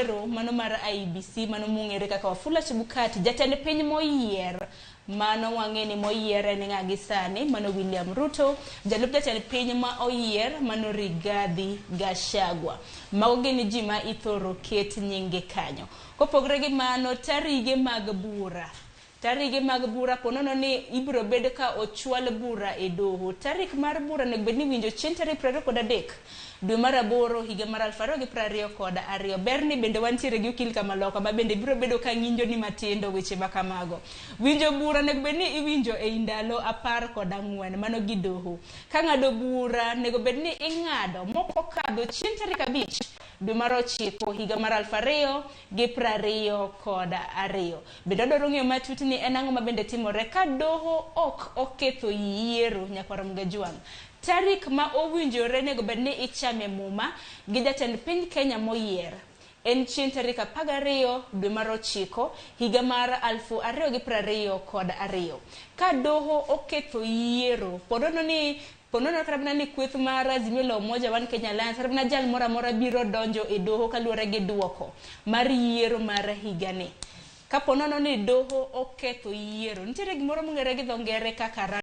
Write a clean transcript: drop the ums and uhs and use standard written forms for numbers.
yiero mano mar IEBC mano mong'ere kaka Wafula Chebukati, jatend piny moyier mano wang'e ni moyier en ng'a gi sani, mano William Ruto, jalup jatend piny ma oyier mano Rigathi Gachagua. Mago gin ji ma ithoro ket nyinge kanyo. Kopogre gi mano, tarige mag bura. Tarige mag bura ponono ni ibiro bed ka ochwal bura e doho. Tarik mar bura onego bed ni iwinjo chieng' tarik 23 dwe mar aboro higa mar 2022. Ber ni bende wantiere gi okil kamaloka ma bende biro bedo ka ng'injo ni matindo weche ma kamago. Winjo bura onego bed ni iwinjo ei ndalo 14 mano gi doho. Ka ng'ado bura onego bed ni ing'ado mokokadho chieng' tarik 5 dwe mar ochiko higa mar 2022. Bende wadwaro ng'eyo matut ni en ang'o ma bende timore ka doho ok oketho yiero nyakwar Mgajwang'. Tarik ma owinjore nego bed ni ichame muma gi jatend piny Kenya moyier en chieng' tarik 12 dwe mar ochiko higa mar 2022. Ka doho oketho yiero, ponono ni ponono kata mana ni kweth mar Azimio la Umoja One Kenya Alliance kata mana jal moro amora biro donjo e doho kaluwore gi duoko mar yiero mar higani. Kapo nono ni doho oketho yiero, nitiere gimoro mong'ere gi dho ngere kaka